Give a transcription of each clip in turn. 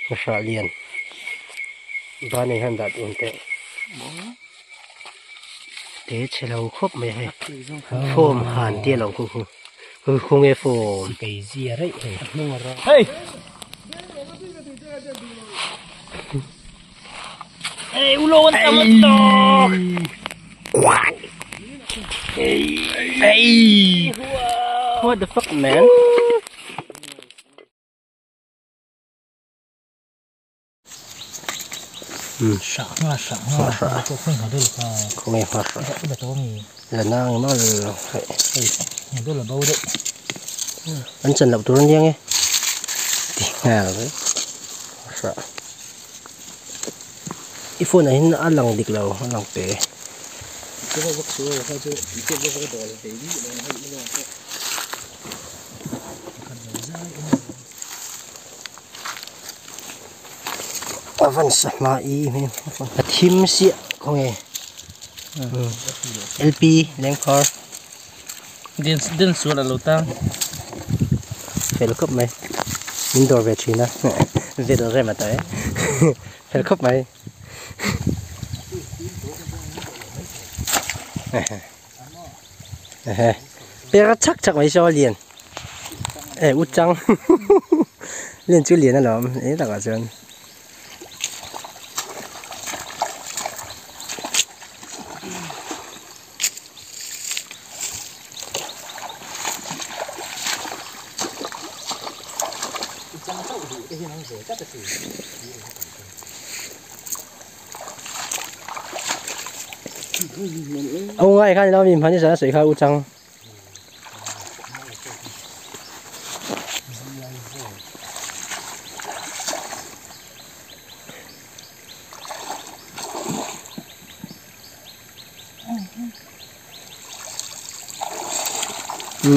Hrah lian ban ah hian dah dun teh te chhe lo khawp mai hei form han tia lo khu khu khu nge form hei Hey! What the fuck man? An chan loh tur a nia nge ti nghal vek hrah i phone ah hian a lang dik lo a lang pe A van sa hma i a thim siah khawnge LP lengkhar den sual a lo tang fel khawp mai min dawr ve thin a vel rem a ta e fel khawp mai pek a chak chak mai saw a lian e u chang lian chu lian alawm eng takah chuan. Ông ngai khan lo mi hmani zan a sawi kha u chang.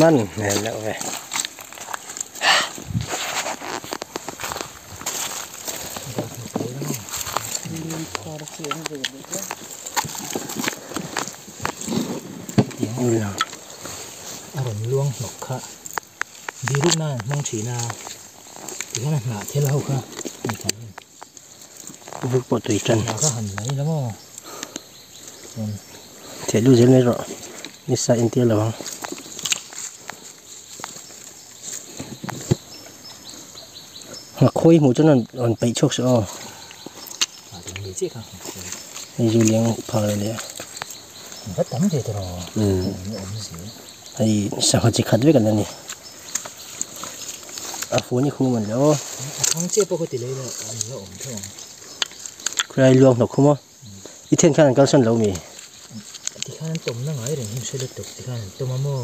Man hmel deuh ve. A rawn luang hnawk kha biruk nan an hmang thin a tikhian a hnah thel ho kha hei tha em vur pawh tui tan hnah kha han la ila maw chuan theh lut zel mai rawh nisa entir lo ang. Nghakhawi hmuh chuan rawn peih chhuak suh aw. Hei zu leng phak lo leh. Hei sangha chi khat vek an la ni. A fun hi khum an le aw. Khulai luang hnawk khum aw. I then khan an kalsan lo mi? Tikhan an tawmna ngai reng hi hre lutuk tikhan an tawm a maw?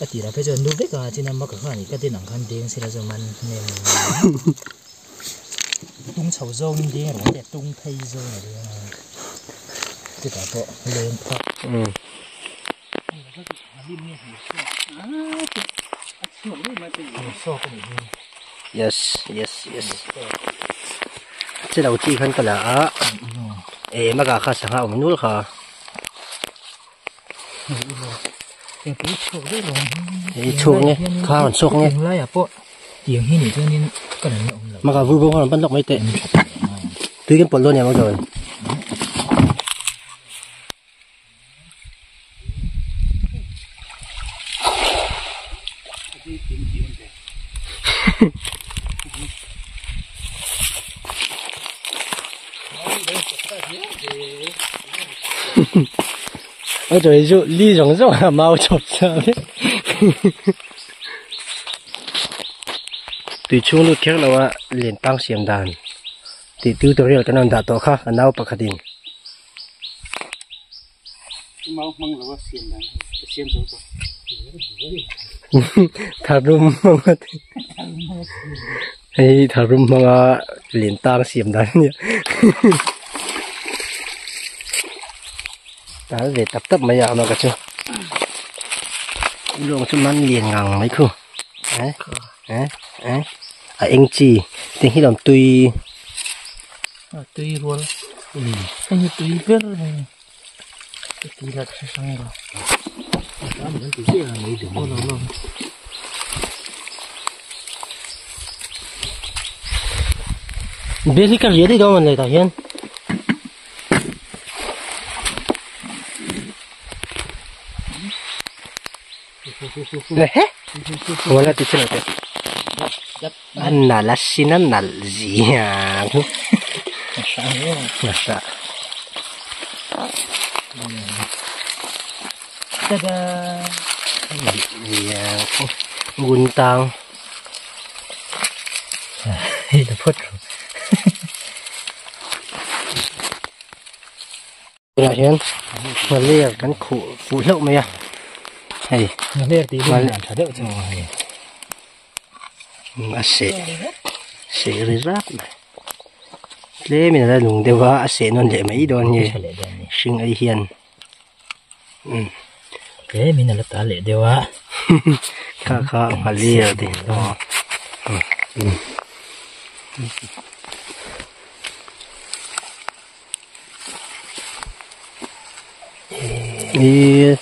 A tirah phei chuan nu vek a chin a maka khan i ka din ang khan deng sila chu man hnem tung chho zawngin deng rawh te tung phei zawng a deng a chutah pawh leng phak. Yes yes yes che lo chi khan ka la a e maka kha sangha awm nul kha e chhuak nge kha an chhuak nge maka vui bawng an pan lawk mai teh tui kan pawlh dawn nia maka Ôi trời ơi, ly giống giống là mau chụp sao đấy. Tùy chung lúc khác là liền tăng xiêm đàn. Tih tutorial kan rawn dah tawh kha a nau pakhat in. Tharum hmanga hei tharum hmanga len tang siam dan a nia tal ve tap tap mai a awm a ka chu lawng chu man lian ngang mai khu eh eh eh a eng chi tiang hi lawm tui a tui rual hei hi tui ber mai ka ti la hre hrang lo aw lo lo. Bel hi ka ria daih dawn mawn le tah hian. Wala ti chilo te. An nal a sin a nal zia. Nasa. Tada. Zia. Guntang. Hei la phawt rawh. Tunah hian nghaler kan khuh fuh hlauh mai a, hei. Nghaler tih hi an tha deuh chu hei. A seh seh ri rap mai. Tlem in a la nung deuh a, a seh nawn leh mai dawn nge hring ai hian. Tlem in a la tal leh deuh a. Kha kha nghaler tih. Ih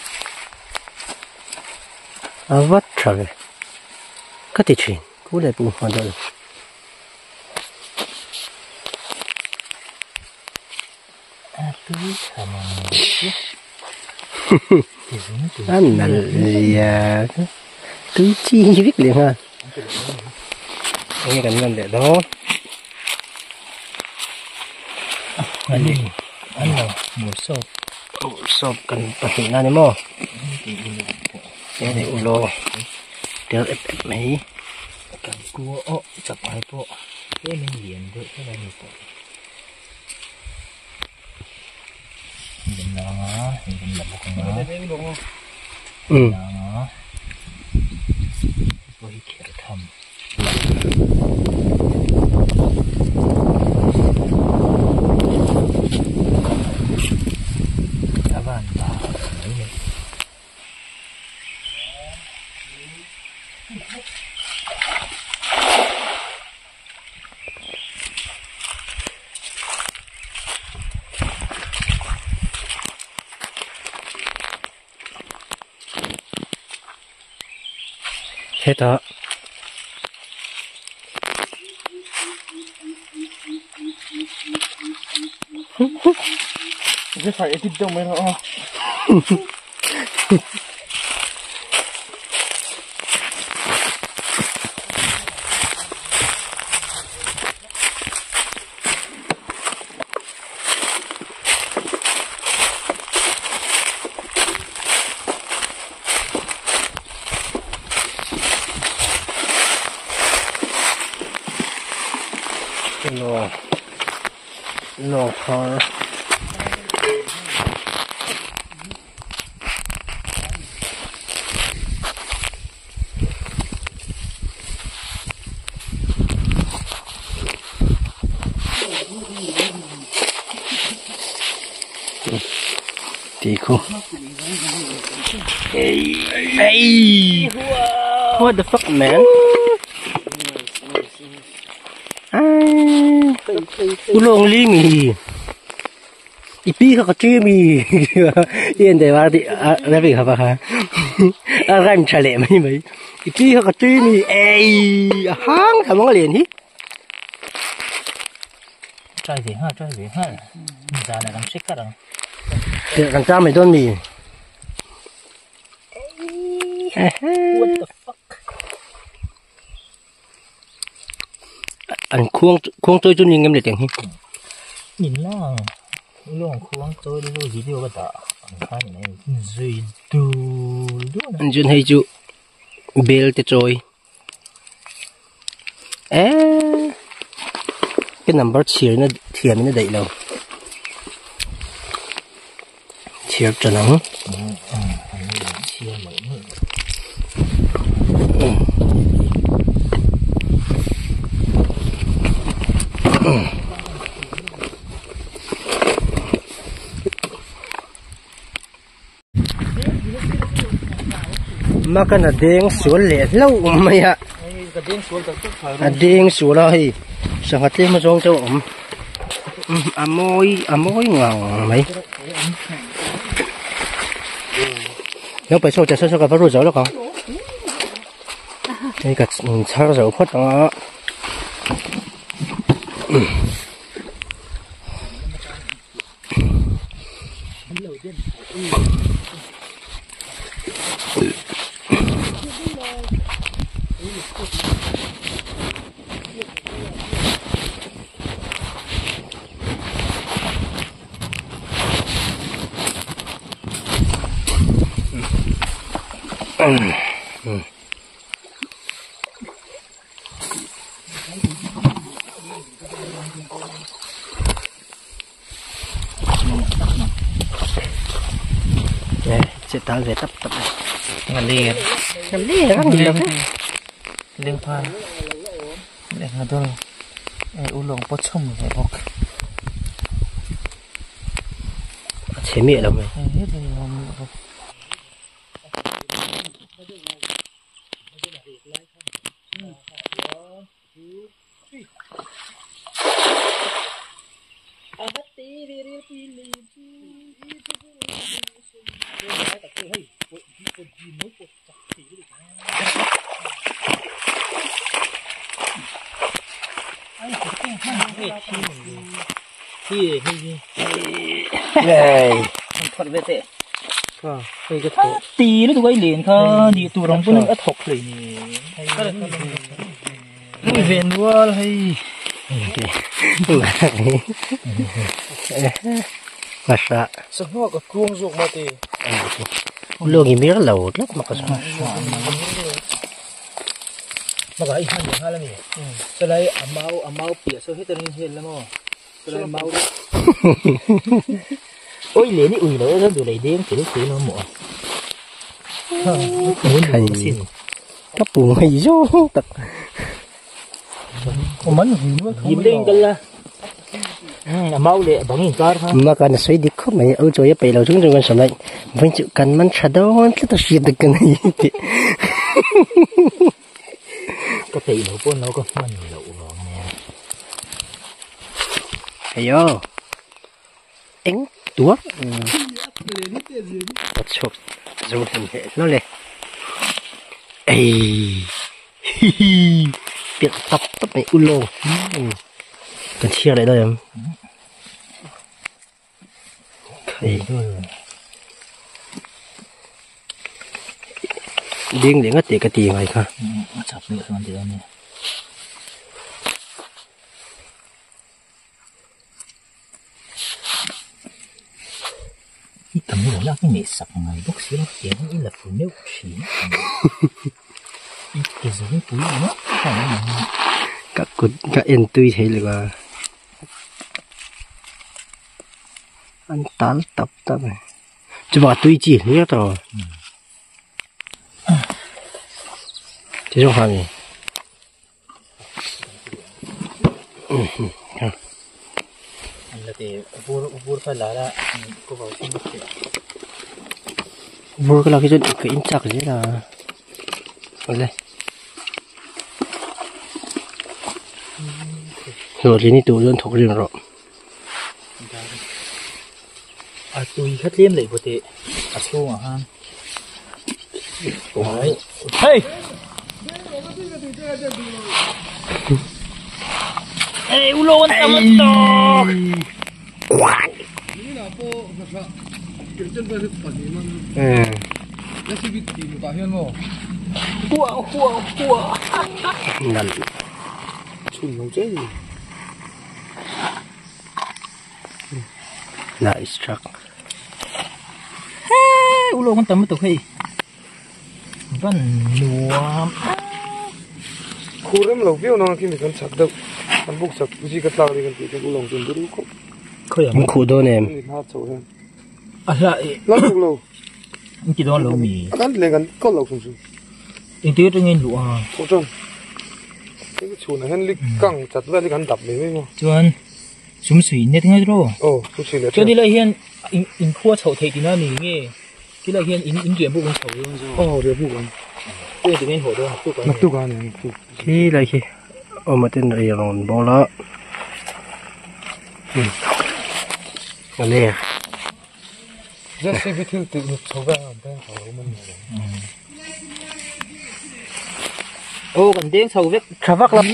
a vat tha ve ka ti thin ku leh pum hma dawn a nalh zia tui chi vek leh nghal enge kan man leh dawn. Sawp kan pahnih na ni maw he ni ulo tel ep ep mai kan kua aw chapai pawh tlemin lian deuh hlek a ni tawh in la anga in la bawk anga la anga pawh hi kher tham. Hetah Lawng lawng thar Tih khu Hey What the fuck man Ulong li mi I pi kha ka chi mi I en deuh a ti a rabi kha pa kha a rhyme tha leh mai mai I pi kha ka chi mi ei a hang tha mawng a lian hi. Try ve nghal try ve nghal zan ah kan hre kar ang. Kan chang mai dawn mi. What the fuck. An khuang khuang chawi chu ni ngem le tiang hi. Nin lang lawng khuang chawi te chu video ka dah ang khan in en zui dul dul a. An chun hei chu bel te chawi eee ka number chhiar na thiam in a daih lo chhiar tan ang. Makan a deng sual leh hlauh mai a a deng sual a hei sangha tlem a zawng te a awm a mawi a mawi ngang mai lo paih chhuak teh saw saw ka va ru zo lawk ang hei ka chhar zo phawt ang a. Che tal ve tap tap Ngalir. Ngalir kan ni lo Leng pha. Leng adol. E ulong po chum le bok. Che mi lo mai. E he le om bok. Tí nó tụi liền kha đi tụi rong cũng nó thọc liền nè về nuôi hay mà sợ sao nó có cuông ruột mà thì luôn gì miếng lẩu lắm mà có sao mà cái hai hai là gì cái này amau bịa số hết rồi hiện lắm rồi cái này mau ôi liền đi ui lỡ rồi lấy đêm thì lúc tí nó mỏ cấp buồn hay vô tập dìm lên cái là mau lẹ bằng hình car mà còn suy đi khóc mày ở chỗ bị lâu chúng tôi còn sợ lại vẫn chịu cần mắn chả đâu chứ tôi xịt được cái này có thể nó có nó có mình lậu rồi nè ayo tính tuốt chụp dùng hình hệ nó lên ê hi tiện tập tập này u lô cần chia lại đây em điên để ngắt cái tiền này ha chập nữa xong thì này tầm như là cái nghề sập ngày bốc xí nó tiền nó là phụ nữ xí cái giống túi nó các cột các em tươi thấy là ăn tán tập tập này chứ bà tươi chỉ nữa rồi thế trong hàng này vừa cái là cái chuyện cái in chặt thế là đây rồi thì tụ luôn thuộc riêng rồi à tùy khách liêm lại của tệ à xô à ha hey ê ulo ăn tao to Nice truck. Hey, ulo con tấm tụi hay. Vẫn nuông. Khurem lâu viu nó khi mình cần sạc đâu, anh bốc sạc gì cái tao đi cần thì cái ulong trên đôi lúc. Mình khổ đó nè. À lại. Lắm lâu. Anh chỉ đó lâu mì. Anh lên gần có lâu không chứ? Anh tiếc cho nghe lụa. Có chân. Cái chỗ này hắn lịch căng chặt ra lịch hắn đập mình mà. Chuẩn. Súng sủy nét ngay rồi. Ồ, súng sủy nét. Cho đi lại hiện in khua chậu thầy thì nó mình nghe. Cái lại hiện in chuyển bộ con chậu luôn rồi. Ồ, chuyển bộ con. Tôi thì nên hổ đâu, tu cái. Tu cái này, tu. Khi lại khi, ở mà tên này là bỏ lỡ. Mà nè. Rất xem cái thứ tự chậu ra đang chậu mình. Ô, còn tiếng chậu vết khá vắc lắm.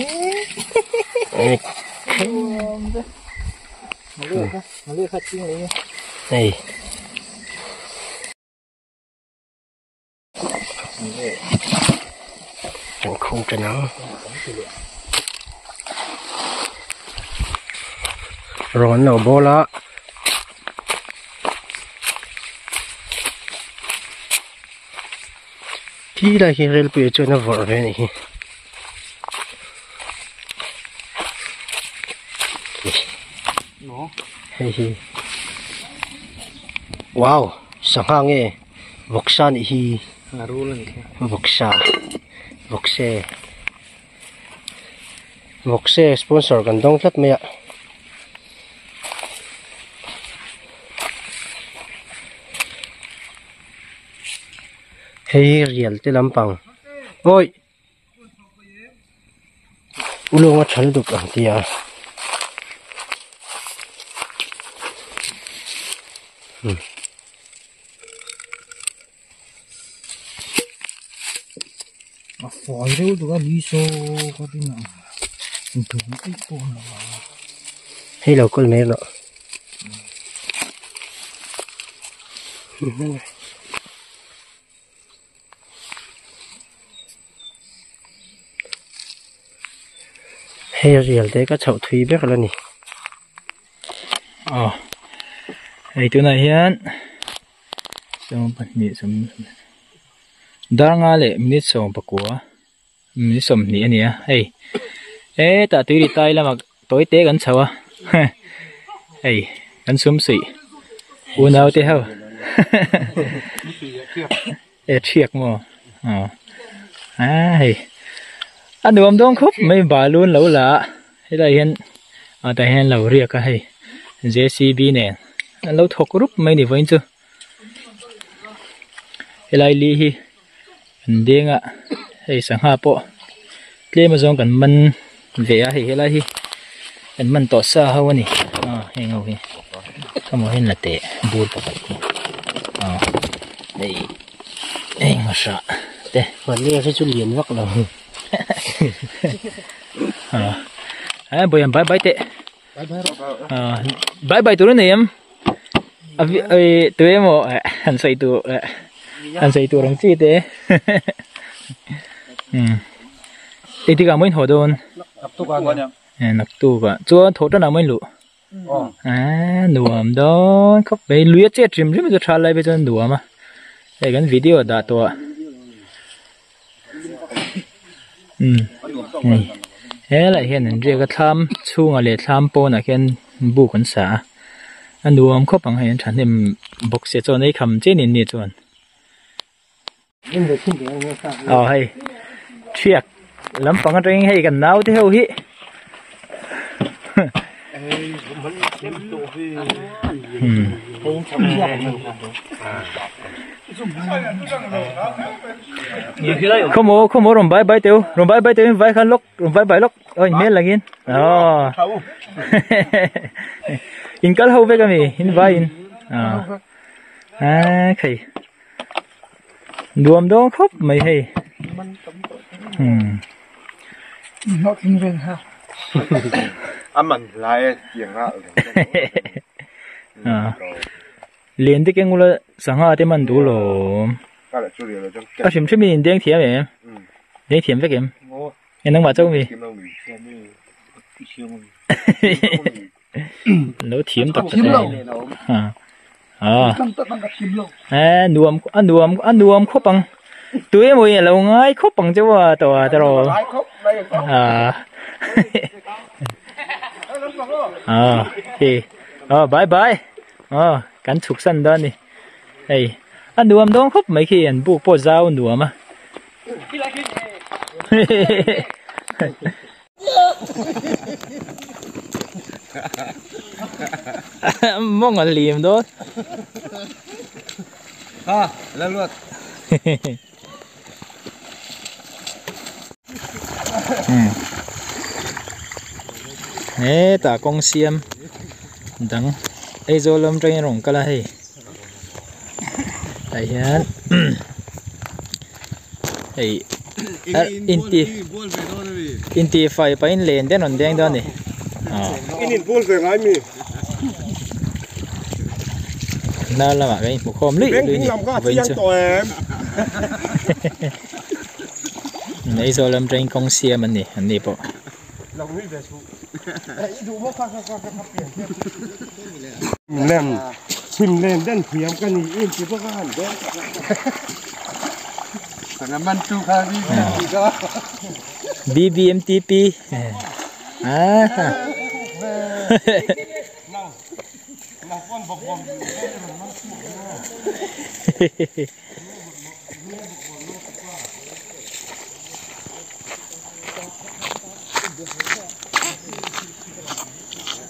Này. Chẳng không cho nó. Rồi nó bó lá. Khi lai khi rel pui ah chuan a vawrh ve a nih hi. Hei hi wow sangha nge vawksa nih hi vawksa vawkse vawkse sponsor kan dawng tlat mai a. Hei hi rial te lampang awi ulawng a tha lutuk ang tia a fai reuh lutuk a lui saw ka ring ang inthum eih pawh a lo ang hei lo kawl mai rawh. Hei rial te ka chhoh thui ber la ni. Aw hei tunah hian sawm pahnih sawm dar nga leh minute sawm pakua minute sawmhnih a ni a hei hetah tui ri tai lamah tawi te kan chho a hei kan sum suih unau te ho e thiak maw aw a hei a nuam dawn khawp mai balun lo la a helaiah hian ah tah hian lo riak a hei J C B nen an lo thawk rup mai ni vawiin chu helai li hi. Kan deng a hei sangha pawh tlem azawng kan man ve a hei helai hi kan man tawh sa ho a ni ah heng ho hi khamaw hian la teh bur pakhat hi ah hei hei nghahrah te Mahni hi chu lian vak lo ah eh bawiam bai bai teh ah bai bai tur a nei em. Tui emaw han sawi tur han sawi tur ang chi te engtikah maw in haw dawn naktuk ah chuan thawh tan ah maw in luh ah nuam dawn khawp mai lui a chet hrim hrim chu tha lai phei chuan nuam a hei kan video dah tawh ah umm helaiah hian an riak a thlam chhungah leh thlam pawnah khian buk an sa a a nuam khawp ang hei an thahnem bawk sia chuan ei kham chian in ni chuan aw hei thiak lampang atangin hei kan naute ho hi Khawmaw khawmaw rawn bai bai teu rawn bai bai teu in vai khan lawk rawn bai bai lawk aw in hmel langin aw in kal ho vek ami in vai in a khai nuam dawn khawp mai hei Lian te keng ula sangha te man duh lo a hrim hrim in in deng thiam em deng thiam vek em e nangmah chauh mi lo thiam tak tak a a nuam a nuam a nuam khawp ang tui emaw in alo ngai khawp ang chauh a tawh a tawh a a hei aw bye bye aw kan chhuk san dawn a ni hei a nuam dawn khawp mai khi an buk pawh zau nuam a Mawng an lim dawn. Ha, la luat. Hetah kawng siam dang Aizawl lam atangin rawn kal a hei tah hian hei inti inti fai pahin len te an rawn deng dawn a ni hnar lamah kan inhmu khawm luih luih a ni vawiin chu Aizawl lam atangin kawng siam an ni an ni pawh. BBMTP à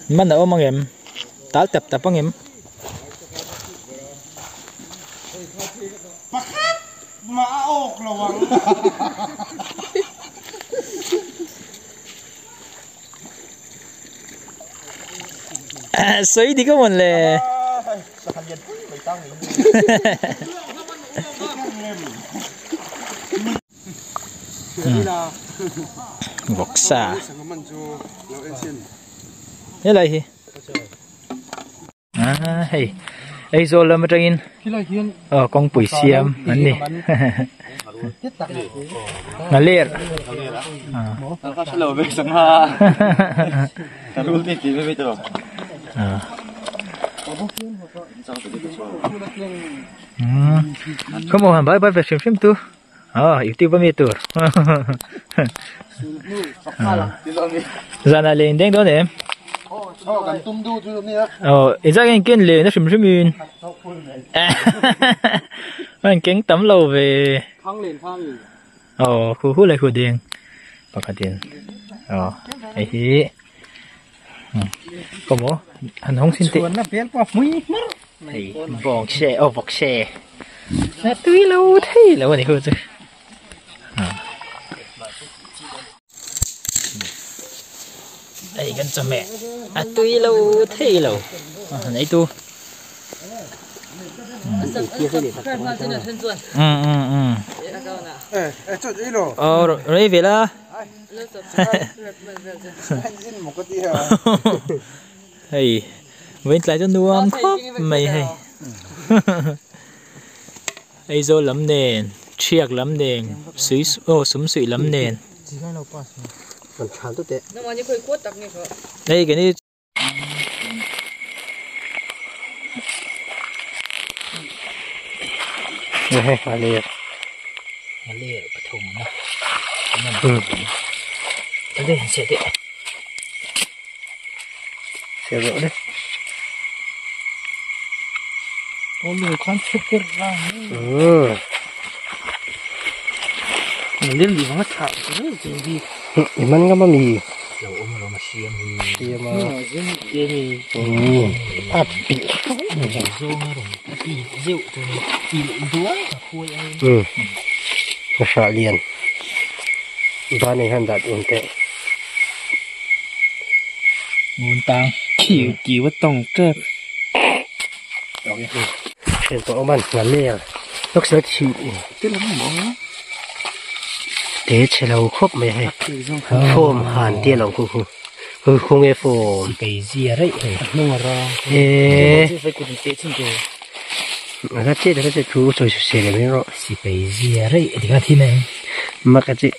man ở mang em tal tập tập anh em suy đi có mình lè vọc xa thế này thì à hey ấy rồi là mà trên ờ con bụi xiêm anh nè ngà liệt có một hàng bãi bãi về xem xem tu ờ yếu tiêu bao nhiêu tuổi giờ này lên đến đó nè ờ ý ra cái kiến lên nó xem xem mình mình kiến tấm lầu về ờ khu khu lại khu điện bạc tiền ờ ấy thì có bố anh không xin tiền vọc xe ô vọc xe là tưới lâu thế là vấn đề chứ đây gần cho mẹ à tưới lâu thế lâu này tu ừ ừ ừ ờ rồi về là hey với lại cho nuông khóc mày hay ấy rồi lắm nền chiếc lắm nền suy ô súng sủi lắm nền đây cái này đây sẽ đấy sẽ rõ đấy ừ mình liên nó thạo cái gì mình cái mì dầu mà xiêm xiêm mà xiêm à bị ừ nó sợ liền ba này hắn đặt ổn tệ nguồn tăng chịu chịu bất tòng trép hiện tổ mình là lẹ lúc sớm chịu thế chỉ là khóc mày hay phôm hàn tiên lòng khu khu không nghe phôm cái gì đấy ê nó chết nó chết chú rồi xẻ lên rồi cái gì đấy thì cái này mà cái gì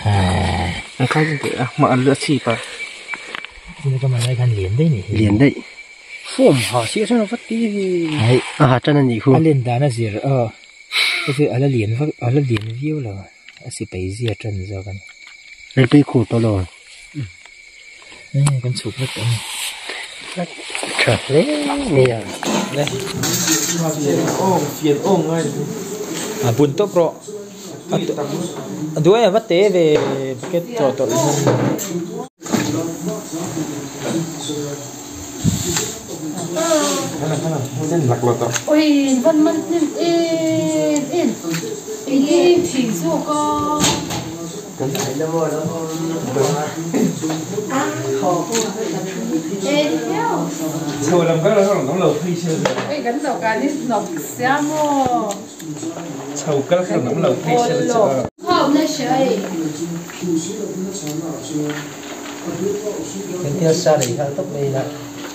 à cái gì mà ăn lửa xì pa cái mà này khăn liền đấy nhỉ liền đấy phôm hả xí cho nó phát tí thì à cho nên nhỉ không liền đá nó gì rồi cái gì ở là liền phát ở là liền view là xì cái gì trần rồi cái này tôi khổ to rồi con sụp mất rồi trời đấy nè đây phiền ông ơi à buồn tốt rồi đuôi vắt tế về cái trò tội ôi vẫn mất in in in chỉ dụ con cái tiêu xa để hàng tốc này là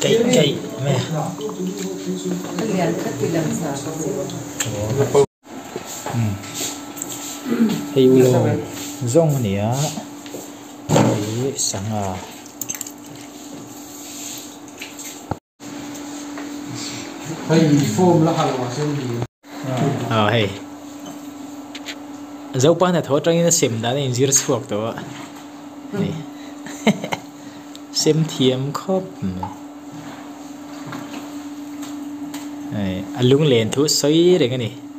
cây cây mẹ hay u lo zong nia ei sanga hay form là hàng mà xem gì à hay Zopa hnathawh atangin a sem dan a inzir chhuak tawh a hei sem thiam khawp mai hei a lunglen thu sawi reng a ni.